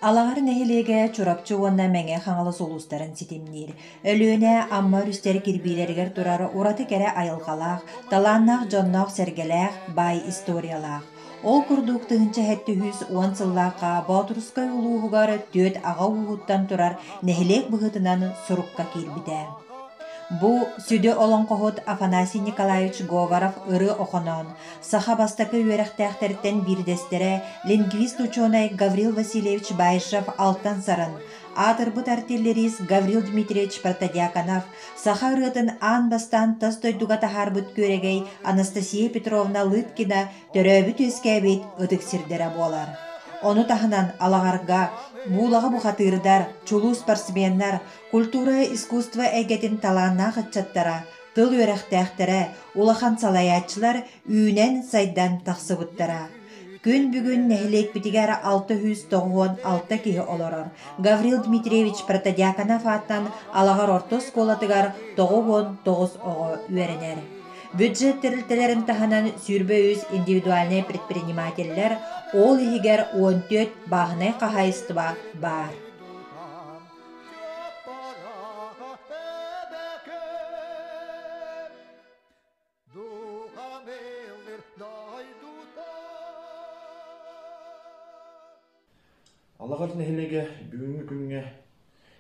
Алаҕар нэһилиэгэ Чурапчы уонна Мэҥэ Хаҥалас улуустарын ситимниир. Өлүөнэ, Амма өрүстэр кирбиилэригэр турар ураты кэрэ айылҕалаах, талааннаах дьонноох-сэргэлээх, баай историялаах. Ол курдук 1710 сыллаахха Боотурускай улууһугар түөрт аҕа ууһуттан турар нэһилиэк быһыытынан сурукка киирбитэ. Бу сүдү олоҥхоһут Афанасий Николаевич Говоров-Ырыа Охоноон, саха бастакы үөрэхтээхтэриттэн биирдэстэрэ лингвист-учуонай Гаврил Васильевич Баишев Алтан Сарын, аатырбыт артиллерист Гаврил Дмитриевич Протодьяконов, саха ырыатын аан бастаан тас дойдуга таһаарбыт күөрэгэй Анастасия Петровна Лыткина төрөөбүт-үөскээбит ытык сирдэрэ буолар. Ону таһынан Алаҕарга, Буулаҕа бухатыырдар, чулуу спортсменнар, культура, искусство эйгэтин талааннаах ыччаттара, тыл үөрэхтээхтэрэ, улахан салайааччылар үүнэн-сайдан тахсыбыттара. Күн бүгүн нэһилиэкпитигэр 696 киһи олорор. Гаврил Дмитриевич Протодьяконов аатынан Алаҕар орто оскуолатыгар 99 оҕо үөрэнэр. Бюджет тэрилтэлэрин таһынан 23 индивидуальнай предпринимателлэр, ол иһигэр 14 бааһынай хаһаайыстыба баар. Алаҕар нэһилиэгэ бүгүҥҥү күҥҥэ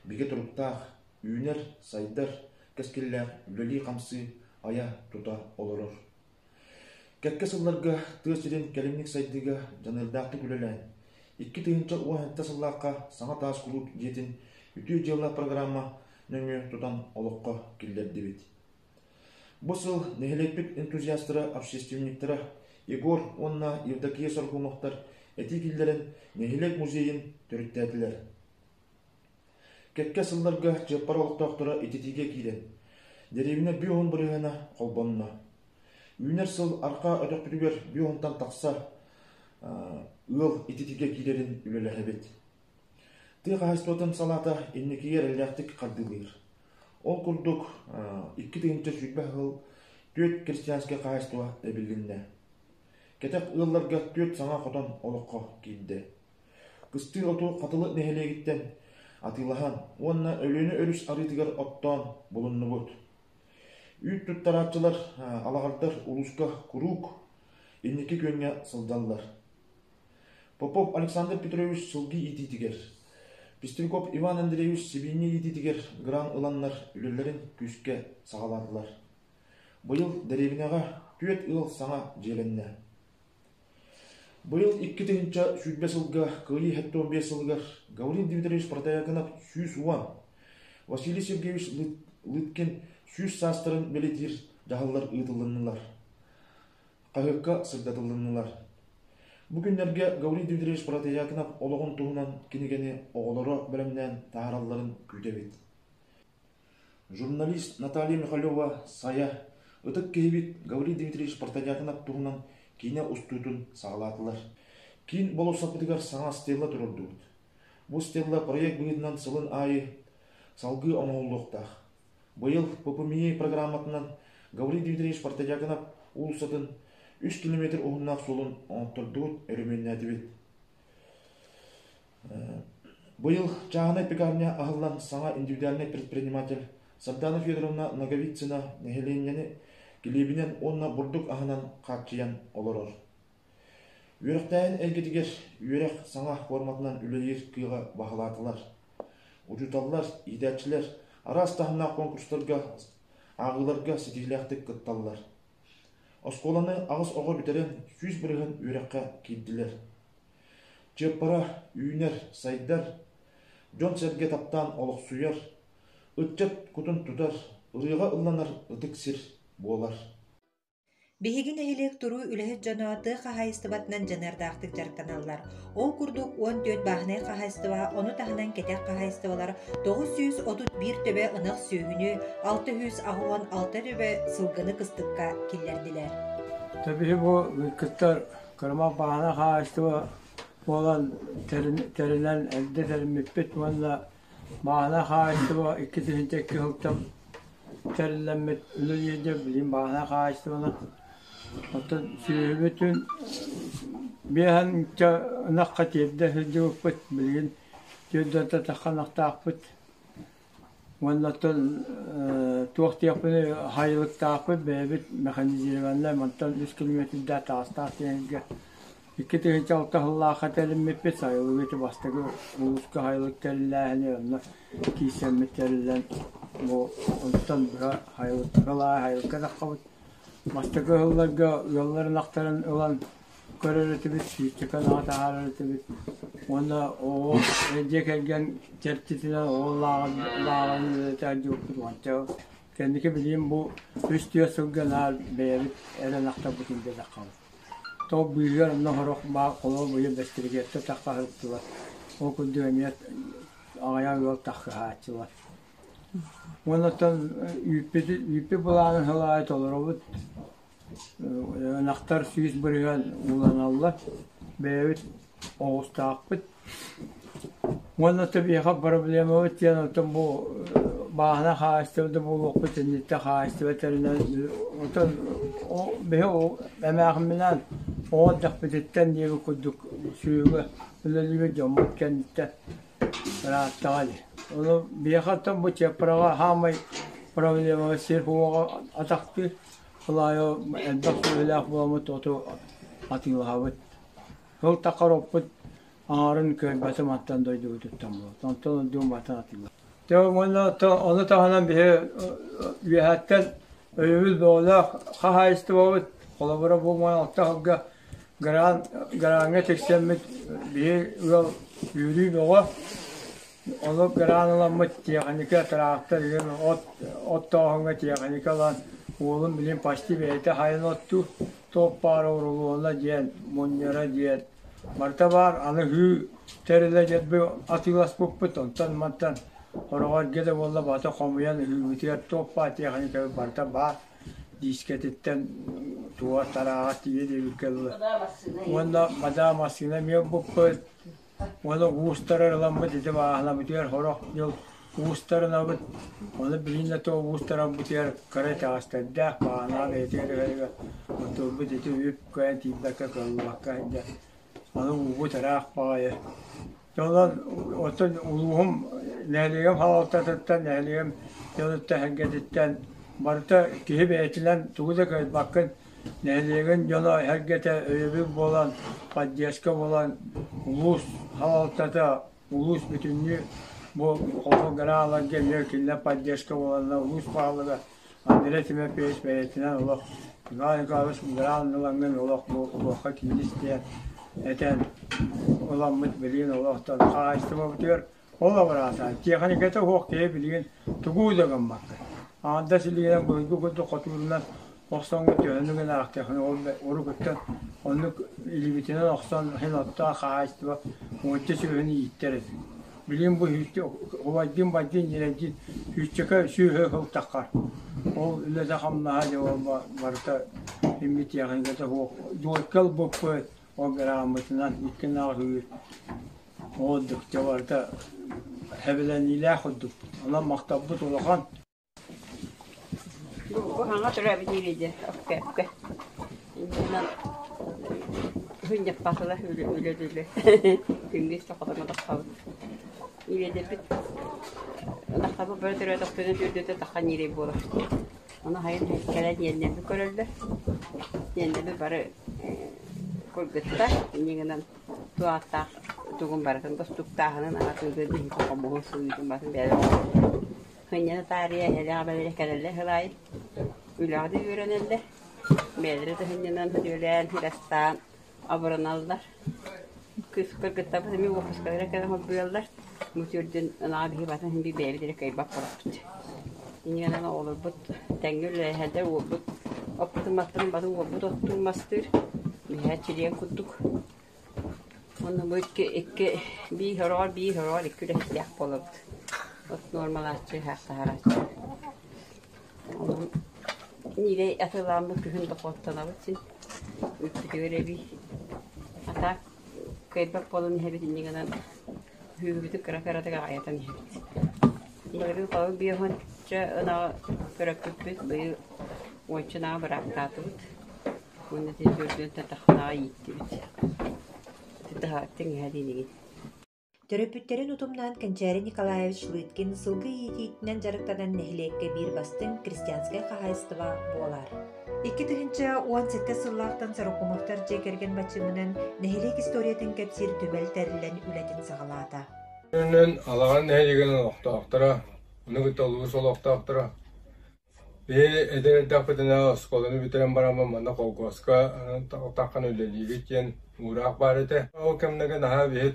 бигэ туруктаах, үүнэр, сайдар кэскиллээх үлэлии-хамсыы айа-тута олорор. Кэккэ сылларга тыа сирин кэлимник сайдыыга дьаныардаахтык үлэлээн, 2017 сыллаахха саҥа таас кулууп дьиэтин Үтүө дьыала программа нөҥүө тутан олоххо киллэрдибит. Бу сыл нэһилиэкпит энтузиастара, общественниктара Егор уонна Евдокия Соргуновтар этии киллэрэн нэһилиэк музейын төрүттээтилэр. Кэккэ сылларга Чыаппара олохтоохторо ититиигэ киирэн, дэриэбинэ бүө бырыһыана холбонно. Үүнэр сыл арҕаа өтөхпүтүгэр бүө тахса ыал ититиигэ киирэрин үлэлэһэбит. Тыа хаһаайыстыбатын салаата инникигэ эрэллээхтик хардыылыыр. Ол курдук, 2020 сыл түөрт крестьянскай хаһаайыстыба эбилиннэ. Кэтэх ыалларга түөрт саҥа хотон олоххо киирдэ. Кыстыыр оту Хатылы нэһилиэгиттэн атыылаһан уонна Өлүөнэ өрүс арыытыгар оттоон булуннубут. Үүт туттарааччылар алаҕардар улууска куруук инники күөҥҥэ сылдьаллар. Попов Александр Петрович сылгы иитиитигэр, Пестряков Иван Андреевич сибиинньэ иитиитигэр грант ыланнар үлэлэрин күүскэ саҕалаатылар. Быйыл дэриэбинэҕэ түөрт ыал саҥа дьиэлэннэ. Быйыл 2020 сылга Кыайыы 75 сылыгар Гаврил Дмитриевич Протояконов 110, Василий Сергеевич Лыткин 100 саастарын бэлиэтиир дьаһаллар ыытылыннылар. Хаһыакка сырдатылыннылар. Бу күннэргэ Гаврил Дмитриевич Протояконов олоҕун туһунан кинигэни оҕолоро бэлэмнээн таһааралларын күүтэбит. Журналист Наталья Михалева Сайа ытык киһибит Гаврил Дмитриевич Протодьяконов туһунан киинэ устуутун саҕалаатылар. Киин болуоссаппытыгар саҥа стелла туруордубут. Бу стелла проект быһыытынан сылын аайы салгыы оҥоһуллуохтаах. Быйыл ППМИ программатынан Гаврил Дмитриевич Протодьяконов уулуссатын 3 километр уһуннаах суолун оҥоттордубут, өрөмүөннээтибит. Быйыл чааһынай пекарня аһыллан саҥа индивидуальнай предприниматель Сардана Федоровна Ноговицына нэһилиэнньэни килиэбинэн уонна бурдук аһынан хааччыйан олорор. Үөрэхтээһин эйгэтигэр үөрэх саҥа форматынан үлэлиир кыаҕы баһылаатылар. Учууталлар, иитээччилэр араас таһымнаах конкурстарга, ааҕыыларга ситиһиилээхтик кытталлар. Оскуоланы аҕыс оҕо бүтэрэн 100% үөрэххэ киирдилэр. Чыаппара үүнэр, сайдар, дьон-сэргэ таптаан олохсуйар, ыччат кутун тутар, ырыаҕа ылланар ытык сир буолар. Биһиги нэһилиэк туруу үлэһит дьоно тыа хаһаайыстыбатынан дьаныардаахтык дьарыктаналлар. Ол курдук 14 бааһынай хаһаайыстыба, ону таһынан кэтэх хаһаайыстыбалар 931 төбө ынах сүөһүнү, 686 төбө сылгыны кыстыкка киллэрдилэр. Тэбиһи бу кыттар Кырама бааһына хаһаайыстыба буолан тэринэн эрдэ тэриммиппит уонна бааһына хаһаайыстыба 2002 сылтан тэриллэммит үлэлииргэ билигин бааһына хаһаайыстыбанан оттон сүөһүбүтүн биэһэнчэ ынахха тиэрдэ сылдьыбыппыт билигин. Түөрт тахха ынахтаахпыт. Уонна оттон туох диэхпиний хайылыктаахпыт бэйэбит механизированнай мантан үс километрдаах таастаах диэнгэ 2006 сыллаахха тэриммиппит сайылыгы ити бастакы улууска сайылык тэриллээһини онно киирсэммит тэриллэн бу онтон быһа хайылыкка хайылыкка таххабыт. Бастакы сылларга ыаллар ынахтарын ылан көрөр этибит, сүүсчэкэ ынаҕы таһаарар этибит уонна оҕо дьиэ кэргэн чэрчитинэн оҕо лааҕырын үлэлэтэ дьуоппут уонча кэнники билигин бу үс-түөрт сылга наар бэйэбит эрэ ынахтарбытын диэтэххэ Тоҕо быыһыгар онно сорох баар холобур быйыл бэстирикиэттэр таххаһыттылар. Ол курдук эмиэ аҕыйах ыал таххыһааччылар. Уонна оттон үүппүт үүппүт былаанын сыл аайы толоробут. Ынахтар 100% ууланаллар. Бэйэбит оҕустаахпыт. Уонна биһиэхэ проблемабыт диэн оттон бу бааһына хаһаайыстыба да буолуохпут инниттэн хаһаайыстыба тэринэн оттон биһи эмээхимминээн оҕо эрдэхпититтэн диэбит курдук сүөһүгэ үлэлиибит дьоммут кэнниттэн ырааттаҕа дии. Ону биһиэхэ оттон бу Чыаппараҕа саамай проблемаҕа сир уоҕа атахтыыр. Ол аайы элбэх сүөһүлээх буоламмыт оту атыылаһабыт. Сыл таххар оппут аҥарын кыайбатым аттан дойдубутуттан буолт. Онтон ордугун батан атыылар. Дьэ уонна ону таһынан биһи үөһэттэн өйөбүл бөҕөлөөх хаһаайыстыбабыт холобура бу алта сылга гран граҥҥа тиксэммит биһи ыал үөрүү бөҕө. Ону гран ыламмыт тиэхиньикэ, трактор игин от оттооһуҥҥа тиэхиньикэ ылан уолум билин почти бэйэтэ хайан оттуур. Туох баар урулуона диэн, мунньара диэн барыта баар. Аны һүү тэрилэ диэн бу атыыласпыппыт. Онтон мантан хороҕор эргэ да буолла бата хомуйан ыһыыбытыгар туох баар тиэхиньикэбит барыта баар. Диискэтиттэн туга тарааҕа тиийэ диэбиккэ дылы. Уонна мадаа массыына эмиэ ылбыппыт. Уонна уустары ыламмыт ити бааһынабытыгар сорох дьыл уустарынабыт, ону билигин да туох уустарарбытыгар кыра итэҕэстэрдээх бааһынаҕа бэйэтигэр ыһарыгар оттуурбут ити үп кыайан тиийбэккэ кыаллыбакка сылдьар. Аны уубут ыраах баҕайы. Дьэ онон оттон улууһум нэһилиэгим салалтатыттан, нэһилиэгим дьонуттан сэргэтиттэн барыта киһи бэйэтинэн тугу да кыайбаккын Нэһилиэгин дьоно эһэргэтэ өйөбүл буолан, поддержка буолан улуус салалтата, улуус бүтүннүү бу хоту грааларга эмиэ кинилэр поддержка буоланнар улуус баһылыга Андрей Тимофеевич бэйэтинэн олох Иван Николаевич граалын ылаҥҥын олох бу туохха киирис диэн этэн ыламмыт билигин олохтон хаһаайыстыбабытыгар Ол абыраата, тиэхиньикэтэ суох киһи билигин тугу да гыммакка, аҥардас илиинэн былыргы курдук хотуурунан охсоҥҥут төһөнү гынаахтыаххына ол урукуттан оннук илиибитинэн охсон иһин оттоох хаһаайыстыба уонча сүөһүнү ииттэр этим. Билигин бу убайдыын байдыын ньирэйдиин сүүсчэкэ сүөһү сылтаххар ол үлэтэ-хамнаһа дьэ ол барыта иммит тиэхиньикэтэ суох дуойка ылбыппыт ол грааммытынан икки ынаҕы үүр Ол дьэ барыта сэбилэниилээх курдукпут. Онон махталбыт улахан. Бу хаҥа төрөөбүт ириде өккөпкө. Иннинэн хүнньаппатыла үлэ-үлэ. Күнгүс тоқотоҥо таххабыт. Ириэдэппит ынахтарбыт бары төрөөтөхтөрүнэ түрдүтэ таххан иирэй буолар. Ону хайын кэлэн иэннэби көрөллөр. Иэннэби бары кургуттар. Инньэ гынан Туһааттаах тугун барытын бостууктааһынын, аҕатыытын, иһитин-хомуһун, сууйуутун барытын бэйэлэрэ оҥороллор. Сынньана таарыйа эһэлээх эбэлэрэ кэлэллэр сыл аайы үлэҕэ да үөрэнэллэр, бэйэлэрэ да сынньанан, сөтүөлээн, ырастаан абыраналлар. Кыыс кыргыттарбыт эмиэ уоппускалара кэлэн холбуйаллар. Бу төрдүн ынаҕа биһи батын син биир бэйэбит эрэ кыайбат буоларбыт. Инньэ гынан оҕолорбут тэҥҥэ үлэлэһэллэр, уолбут оппутун мастарын бары уолбут оттуур мастыыр, миһээччилиэн курдук. Уонна бу икки, икки биир сороҕор, биир сороҕор икки үлэһиттээх буолабыт. От нуормалааччы, таһарааччы. Онон ньирэй атыылааммыт күһүн дохуоттанабыт син. Үппүтүгэр эбии. А так кыайбат буолан иһэбит инньэ гынан Үһүбүтүн кыра-кыратык аҕайатан иһэбит. Былырыын холобур биэс уонча ынаҕы төрөппүппүт, быйыл уонча ынаҕы быраактаатыбыт уонна ити төрдүөн тахханаҕа ииттибит. Ити таһааттан иһэ диинигин. Төрөппүттэрин утумнаан Кэнчээри Николаевич Лыткин сылгы иитиитинэн дьарыктанан нэһилиэккэ биир бастыҥ крестьянскай хаһаайыстыба буолар. 2017 сыллаахтан Сорокумовтар дьиэ кэргэн бачыымынан нэһилиэк историятын кэпсиир түмэл тэриллэн үлэтин саҕалаата. Үнэн Алаҕан нэһилиэгин олохтоохторо, ону кытта улуус олохтоохторо Биһи эдэр эрдэхпитинэ оскуоланы бүтэрэн бараммын манна холкуоска таххан үлэлиибит диэн уураах баар этэ. Ол кэмнэргэ наһаа биһи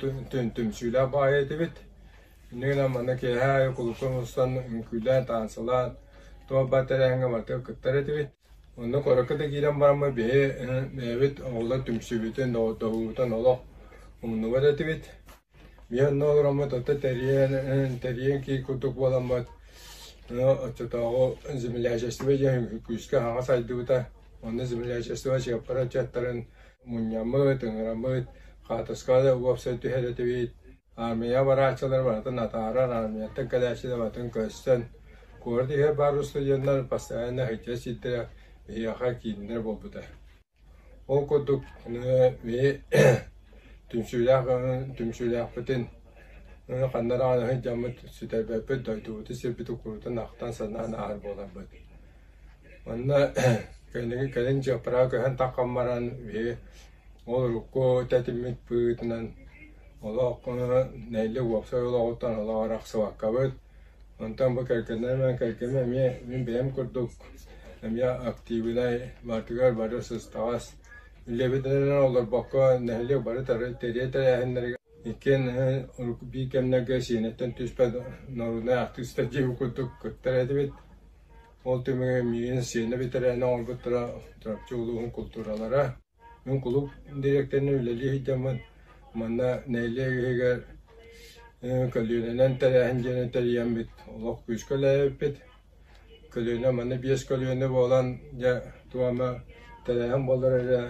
түмсүүлээх баҕайы этибит. Инньэ гынан манна киэһэ аайы кулуупка мустан үҥкүүлээн, таансылаан, туох баар тэрээһиҥҥэ барытыгар кыттар этибит. Онно куоракка да киирэн бараммыт биһи бэйэбит оҕолор түмсүүбүтүн, доҕордоһуубутун олох умнубат этибит. Биһи онно олороммут ото тэрийэн, тэрийэн киир курдук буоламмыт оччотооҕу землячество диэн күүскэ аһаҕас сайдыбыта. Онно землячество чыаппара ыччаттарын мунньаммыт, ыҥыраммыт, хаатыска да уопсай түһэр этибит. Армия барааччылар барытын атааран, армияттан кэлээччилэр барытын көстөн, куорат иһигэр баар устудьуоннар постоянно сылдьар сирдэрэ биһиэхэ кииннэр буолбута. Ол курдук биһи түмсүүлээх түмсүүлээхпитин ханна даҕаны сылдьаммыт сүтэрбэппит, дойдубутун сирбитин куруутун ахтан-санаан ааһар буоларбыт. Манна кэнники кэлин Дьыаппараҕа көһөн таххан баран биһи ол урукку тэтиммит быһыытынан олох нэһилиэк уопсай олоҕуттан олох арахсыбаккабыт. Онтон бу кэргэним кэргэним эмиэ мин бэйэм курдук эмиэ активнай барытыгар бары сыстаҕас үлэбитинэн олорбокко нэһилиэк бары тэрийэ тэрээһиннэригэр иккиэн биир кэмнэргэ сиэнэттэн түспэт норуодунай артыыстар диэбит курдук кыттар этибит. Ол түмүгэр миигин сиэнэ бэтэрээнэ оҥорбуттара Чурапчы улууһун култууралара. Мин кулууп дириэктэринэн үлэлии сылдьаммын манна нэһилиэк иһигэр көлүөнэнэн тэрээһин диэни тэрийэммит олох күүскэ үлэлээбиппит. Көлүөнэ манна биэс көлүөнэ буолан дьэ туох эмэ тэрээһин буоллар эрэ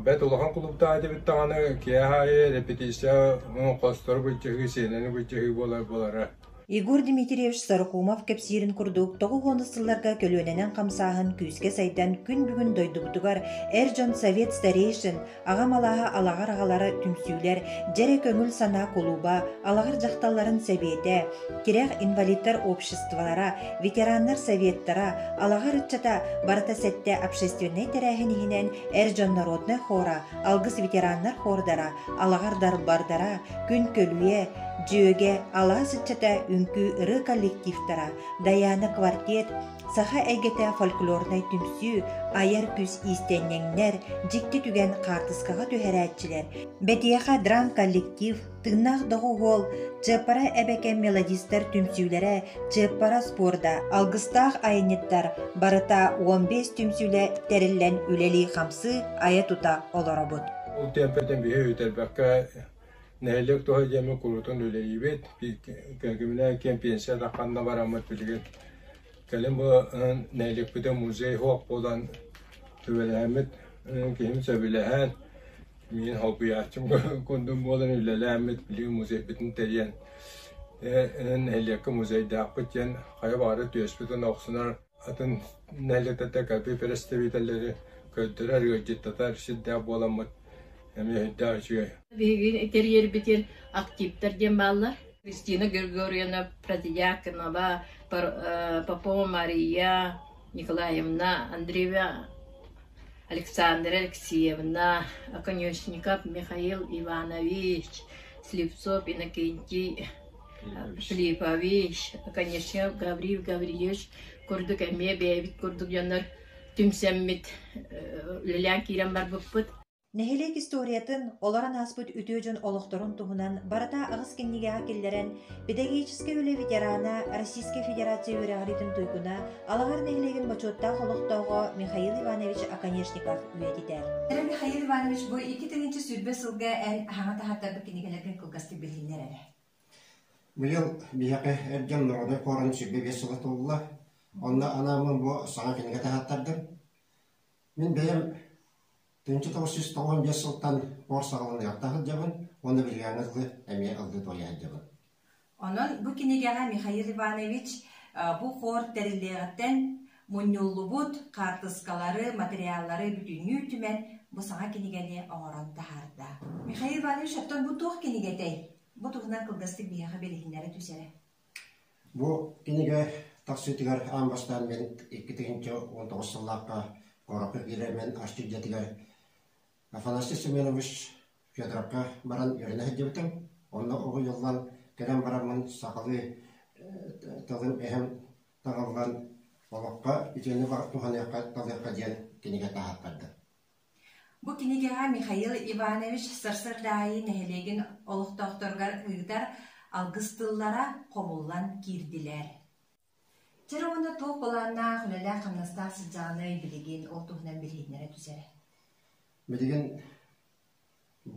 бэрт улахан кулууптаах этибит даҕаны киэһэ аайы репетиция хостору былдьаһыы, сиэнэни былдьаһыы буолар буолара. Егор Дмитриевич Сорокумов кэпсиирин курдук, тоҕус сылларга көлүөнэнэн хамсааһын күүскэ сайдан күн бүгүн дойдубутугар эр дьон Совет старейшин, аҕам алааһа алаҕар аҕалара түмсүүлэр, дьэрэ көҥүл санаа кулууба, алаҕар дьахталларын сэбиэтэ, тирэх инвалидтар обществолара, ветераннар советтара, алаҕар ыччата барыта сэттэ общественнай тэрээһин иһинэн эр дьон народнай хора, алгыс ветераннар хордара, алаҕар дарбардара, күн көлүйэ, Дьүөгэ, алаас ыччата үҥкүү ырыа коллективтара, Дайаана квартет, саха эйгэтэ фольклорнай түмсүү, айар күүс иистэнньэҥнэр, дьикти түгэн хаартыскаҕа түһэрээччилэр, Бэтиэхэ драм-коллектив, Тыыннаах доҕуһуол, Чыаппара эбэкэ мелодистар түмсүүлэрэ, Чыаппара спорда, Алгыстаах айанньыттар барыта 15 түмсүүлэ тэриллэн үлэлии-хамсыы, айа-тута олоробут. Ол темпэтин биһи үтэрбэккэ Нэһилиэк туһа диэммит куруутун үлэлиибит. Кэминэ кэм пенсия да ханна бараммыт билигин. Кэлин бу нэһилиэкпитин музей суох буолан түбэлэһэммит киһим сөбүлэһэн миин холбуйааччым курдук буолан үлэлээммит билигин музейбытын тэрийэн нэһилиэккэ музейдаахпыт диэн хайа баҕарар түөспүтүн охсунар атын нэһилиэктэртэн кэлбит представителлэри көрдөрөр, ыалдьыттатар сирдээх буоламмыт эмиэ сүрдээх үчүгэй. Биһиги тэрийэрбитин активтар диэн бааллар. Кристина Григорьевна Протодьяконова, Попова Мария Николаевна, Андреева Александра Алексеевна, Оконешников Михаил Иванович, Слепцов Иннокентий Филиппович, Оконешников Гаврил Гаврильевич курдук эмиэ бэйэбит курдук дьоннор түмсэммит үлэлээн киирэн барбыппыт. Нэһилиэк историятын, олорон ааспыт үтүө дьон олохторун туһунан барыта аҕыс кинигэҕэ киллэрэн, педагогическай үлэ ветерана, Российскай Федерация үөрэҕириитин туйгуна, Алаҕар нэһилиэгин бочуоттаах олохтооҕо Михаил Иванович Оконешников үйэтитэр. Михаил Иванович, бу 2020 сылга эн аһаҥа таһааттарбыт кинигэлэргин кылгастык билиһиннэр эрэ. Быйыл биһиэхэ эр дьон народнай хорун 25 сыла туолла. Онно анааммын бу саҥа кинигэ таһааттардым. Мин бэйэм 1995 сылтан хор саҕаланыахта сылдьабын уонна билиҥҥи дылы эмиэ ыллыы туойа сылдьабын. Онон бу кинигэҕэ Михаил Иванович бу хор тэриллиэҕиттэн мунньуллубут хаартыскалары, материаллары бүтүннүү түмэн бу саҥа кинигэни оҥорон таһаарда. Михаил Иванович, оттон бу туох кинигэтэй? Бу туһунан кылгастык биһиэхэ билиһиннэрэ түс эрэ. Бу кинигэ тахсыытыгар аан бастаан мин 2019 сыллаахха куоракка киирэрмин арчы дьиэтигэр Афанасий Семенович Федоровка баран үөрэнэ сылдьыбытым. Онно уһуйуллан кэлэн бараммын сахалыы тылым эһэм таҕыллан олоххо итини туһаныахха талыахха диэн кинигэ таһааттарда. Бу кинигэҕэ Михаил Иванович сарсыардаайы нэһилиэгин олохтоохторугар ыытар алгыс тыллара хомуллан киирдилэр. Чэр уонна туох былааннаах, үлэлээх-хамнастаах сылдьаҕыный билигин ол туһунан билиһиннэрэ түсэрэ. Билигин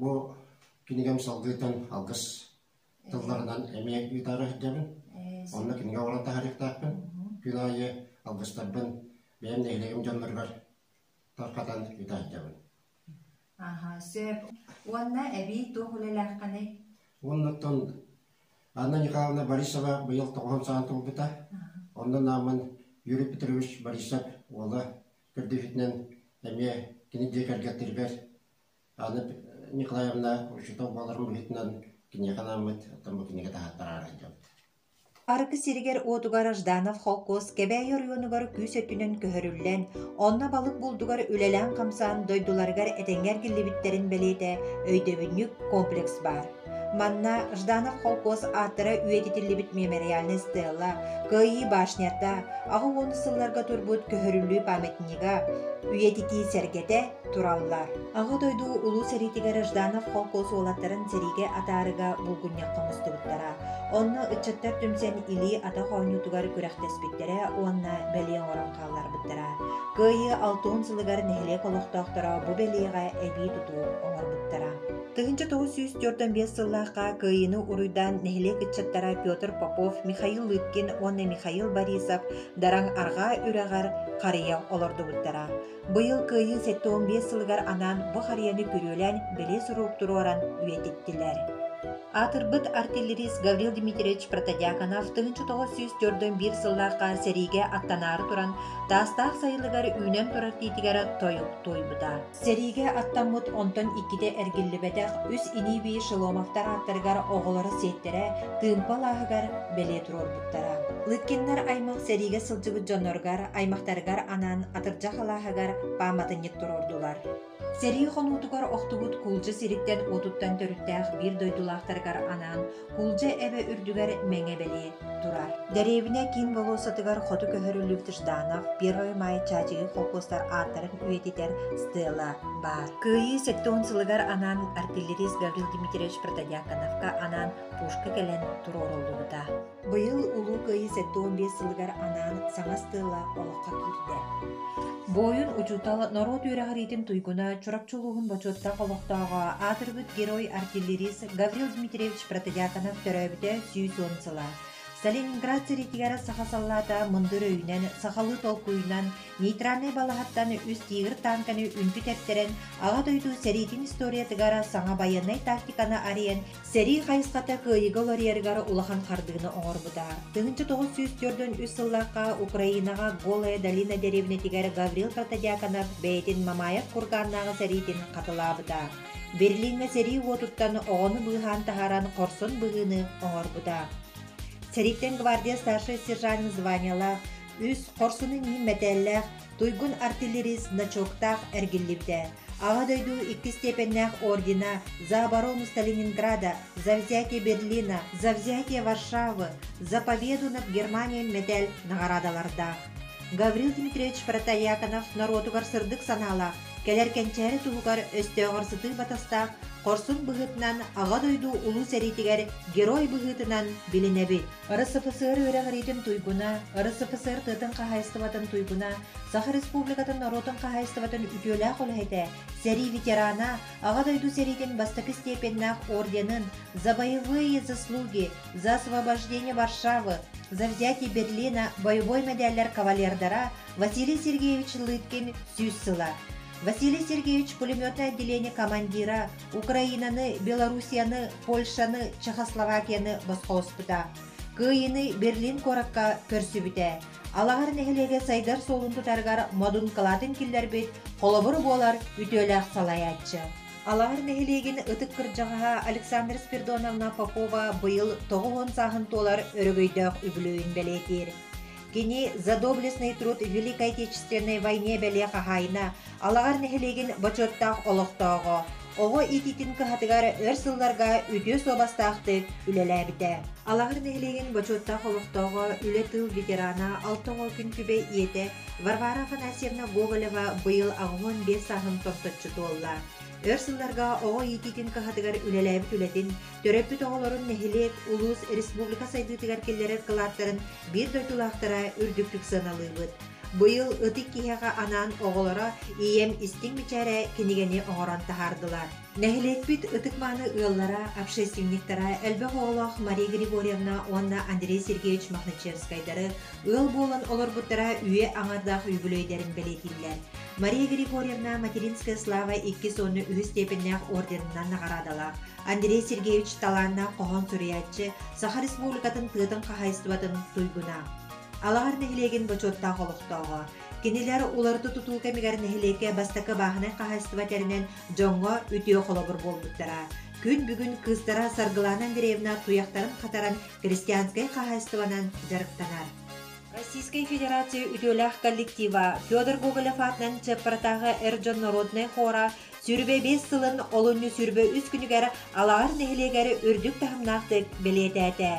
бу кинигэм салгыытын алгыс тылларынан эмиэ ыытаары сылдьабын. Онно кинигэ оҥорон таһаарыахтаахпын. Күн аайы алгыстарбын бэйэм нэһилиэгим дьонноругар тарҕатан ыыта сылдьабын. Аха, сөп. Уонна эбии туох үлэлээххиний? Уоннаттан Анна Михайловна Борисова быйыл тоҕуһун саҕан туолбута. Онно нааммын Юрий Петрович Борисов уола көрдөһүүтүнэн эмиэ кини дьиэ кэргэттэригэр Анна Николаевна учуутал буоларын быһыытынан киниэхэ анааммыт, оттон бу кинигэ таһааттараары сылдьабыт. Аргы сиригэр-уотугар Жданов холкуос Кэбээйи оройуонугар күүс өттүнэн көһөрүллэн, онно балык булдугар үлэлээн-хамсаан дойдуларыгар этэҥҥэ эргиллибиттэрин бэлиэтэ өйдөбүнньүк комплекс баар. Манна Жданов холкуос ааттара үйэтитиллибит мемориальнай стела, Кыайыы башнята, 80 сылларга турбут көһөрүллүү памятнига, үйэтитии сэргэтэ тураллар. Аҕа дойду Улуу сэриитигэр Жданов холкуос уолаттарын сэриигэ атаарыга булгунньахха мустубуттара. Онно ыччаттар түмсэн илии-атах оонньуутугар күрэхтэспиттэрэ уонна бэлиэ оҥорон хаалларбыттара. Кыайыы алтыан сылыгар нэһилиэк олохтоохторо бу бэлиэҕэ эбии тутуу оҥорбуттара. 1945 сыллаахха Кыайыыны уруйдаан нэһилиэк ыччаттара Петр Попов, Михаил Лыткин уонна Михаил Борисов Дараҥ арҕаа үрэҕэр харыйа олордубуттара. Быйыл Кыайыы 75 сылыгар анаан бу харыйаны күрүөлээн бэлиэ сурук туруоран үйэтиттилэр. Аатырбыт артиллерист Гаврил Дмитриевич Протодьяконов 1941 сыллаахха сэриигэ аттанаары туран Таастаах сайылыгар үүнэн турар тиитигэр тойук туойбута. Сэриигэ аттаммыт онтон иккитэ эргиллибэтэх үс ини-бии Шеломовтар ааттарыгар оҕолоро сиэттэрэ Тыымпа алааһыгар бэлиэ туруорбуттара. Лыткиннар аймах сэриигэ сылдьыбыт дьонноругар, аймахтарыгар анаан Атырдьах алааһыгар пааматынньык туруордулар. Сэрии хонуутугар охтубут Кулдьа сириттэн уотуттан төрүттээх биир дойдулаахтарыгар анаан Кулдьа эбэ үрдүгэр мэҥэ бэлиэ турар. Дэриэбинэ киин болуоссатыгар хоту көһөрүллүбүт Жданов, Первый май Чаачыгы холкуостар ааттарын үйэтитэр стела баар. Кыайыы 70 сылыгар анаан артиллерист Гаврил Дмитриевич Протодьяконовка анаан пушка кэлэн туруоруллубута. Быйыл Улуу Кыайыы 75 сылыгар анаан саҥа стела олоххо киирдэ. Буойун учуутал норуот үөрэҕириитин туйгуна Чурапчы улууһун бочуоттаах олохтооҕо, аатырбыт герой-артиллерист Гаврил Дмитриевич Протодьяконов төрөөбүтэ 110 сыла. Сталинград сэриитигэр саха саллаата мындыр өйүнэн, сахалыы толкуйунан Нейтральнай балаһаттан үс Тигр танканы үнтү тэптэрэн, Аҕа дойду сэриитин историятыгар саҥа байыаннай тактиканы арыйан, Сэрии хайысхата кыайыыга уларыйарыгар улахан хардыыны оҥорбута. 1943 сыллаахха Украинаҕа Голая долина дэриэбинэтигэр Гаврил Протодьяконов бэйэтин Мамаев кургааннааҕы сэриитин хатылаабыта. Берлиҥҥэ сэрии уотуттан оҕону быыһаан таһааран хорсун быһыыны оҥорбута. Сэрииттэн гвардия старшай сержант званиелаах, үс хорсунун иһин мэтээллээх, туйгун артиллерист значоктаах эргиллибитэ. Аҕа дойду иккис степеннээх ордена «За оборону Сталининграда», «За взятие Берлина», «За взятие Варшавы», «За победу над Германией» мэтээл наҕараадалардаах. Гаврил Дмитриевич Протояконов норуотугар сырдык санаалаах, кэлэр кэнчээри туһугар өстөөҕөр сытыы батастаах хорсун быһыытынан Аҕа дойду Улуу сэриитигэр герой быһыытынан билинэбит. РСФСР үөрэҕириитин туйгуна, РСФСР тыатын хаһаайыстыбатын туйгуна, Саха Республикатын норуотун хаһаайыстыбатын үтүөлээх үлэһитэ, сэрии ветерана, Аҕа дойду сэриитин бастакы степеннээх орденын «За боевые заслуги», «За освобождение Варшавы», «За взятие Берлина» боевой мэдээллэр кавалердара Василий Сергеевич Лыткин 100 сыла. Василий Сергеевич пулеметное отделение командира Украинаны, Белоруссияны, Польшаны, Чехословакияны босхолоспута. Кыайыыны Берлин куоракка көрсүбүтэ. Алаҕар нэһилиэгэ сайдар суолун тутарыгар модун кылаатын киллэрбит, холобур буолар үтүөлээх салайааччы. Алаҕар нэһилиэгин ытык кырдьаҕаһа Александра Спирдоновна Попова быйыл 90 сааһын туолар өрөгөйдөөх үбүлүөйүн бэлиэтиир. Кини «За доблестный труд в Великой Отечественной войне» бэлиэ хаһаайына, Алаҕар нэһилиэгин бочуоттаах олохтооҕо, оҕо иитиитин кыһатыгар өр сылларга үтүө суобастаахтык үлэлээбитэ. Алаҕар нэһилиэгин бочуоттаах олохтооҕо, үлэ-тыыл ветерана, 6 күн күбэй ийэтэ Варвара Афанасьевна Гоголева быйыл 85 сааһын томточчу туолла. Өр сылларга оҕо иитиитин кыһатыгар үлэлээбит үлэтин, төрөппүт оҕолорун нэһилиэк, улуус, республика сайдыытыгар киллэрэр кылааттарын биир дойдулаахтара үрдүктүк сыаналыыбыт. Быйыл ытык киһиэхэ анаан оҕолоро Ийэм истиҥ мичээрэ кинигэни оҥорон таһаардылар. Нэһилиэкпит ытык-мааны ыаллара, общественниктара элбэх оҕолоох Мария Григорьевна уонна Андрей Сергеевич Мохначевскайдары ыал буолан олорбуттара үйэ аҥардаах үбүлүөйдэрин бэлиэтииллэр. Мария Григорьевна Материнская слава иккис уонна үһүс степеннээх орденынан наҕараадалаах. Андрей Сергеевич талааннаах хоһоон суруйааччы, Саха Республикатын тыатын хаһаайыстыбатын туйгуна. Алаҕар нэһилиэгин бочуоттаах олохтооҕо. Кинилэр уларыта тутуу кэмигэр нэһилиэккэ бастакы бааһынай хаһаайыстыба тэринэн дьоҥҥо үтүө холобур буолбуттара. Күн бүгүн кыыстара Саргылана Андреевна туйахтарын хатаран крестьянскай хаһаайыстыбанан дьарыктанар. Российскай Федерация үтүөлээх коллектива Федор Гоголев аатынан Чаппаратааҕы эр дьон народнай хора 25 сылын олунньу 23 күнүгэр Алаҕар нэһилиэгэр үрдүк таһымнаахтык бэлиэтээтэ.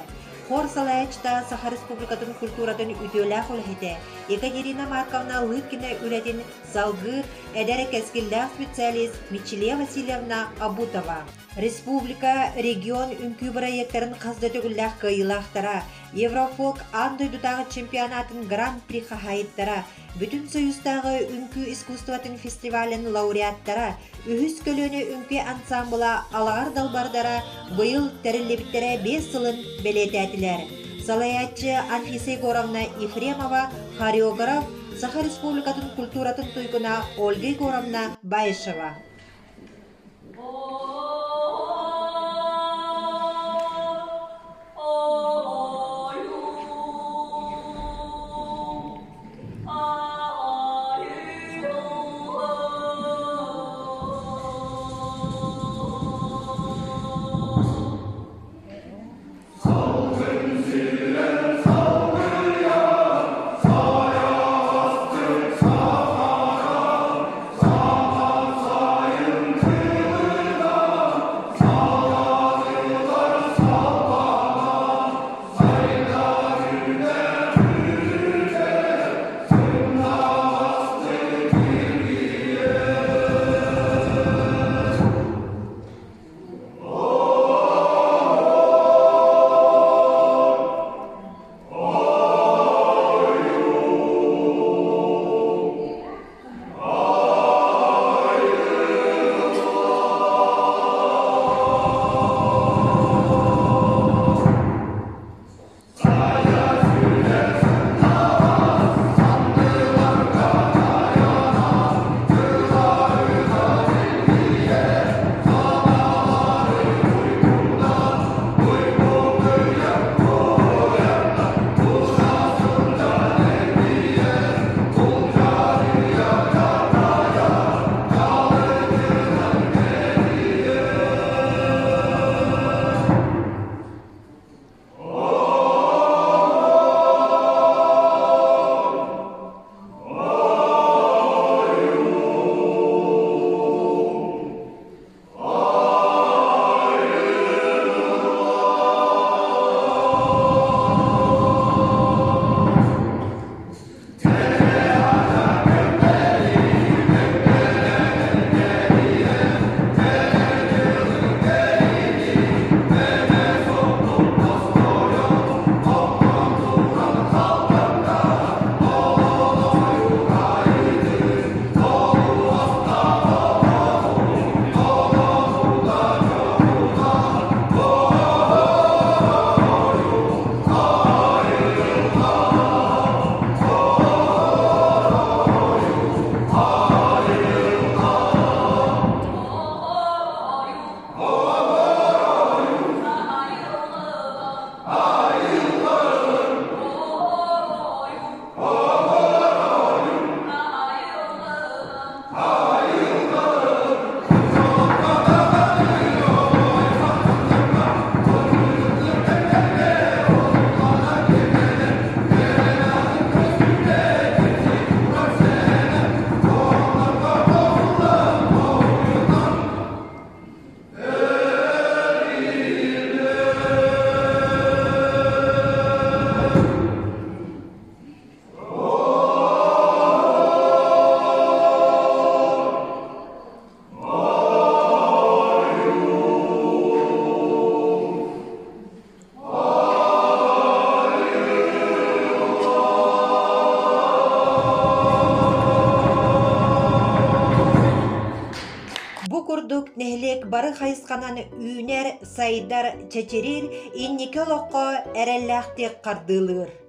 Хор салайааччыта Саха Республикатын культуратын үтүөлээх үлэһитэ Екатерина Марковна Лыткина үлэтин салгыыр эдэр кэскиллээх специалист Мичилия Васильевна Абутова. Республика, регион үҥкүү бырайыактарын хас да төгүллээх кыайыылаахтара, Еврофолк аан дойдутааҕы чемпионатын гран-при хаһаайыттара, Бүтүн Союзтааҕы үҥкүү искусствотын фестивалын лауреаттара, үһүс көлүөнэ үҥкүү ансаамбыла Алаҕар далбардара быйыл тэриллибиттэрэ 5 сылын бэлиэтээтилэр. Салайааччы Анфиса Егоровна Ефремова, хореограф, Саха Республикатын культуратын туйгуна Ольга Егоровна Баишева. бары хайысханан үүнэр, сайдар, чэчириир, инники олоххо эрэллээхтик хардыылыыр.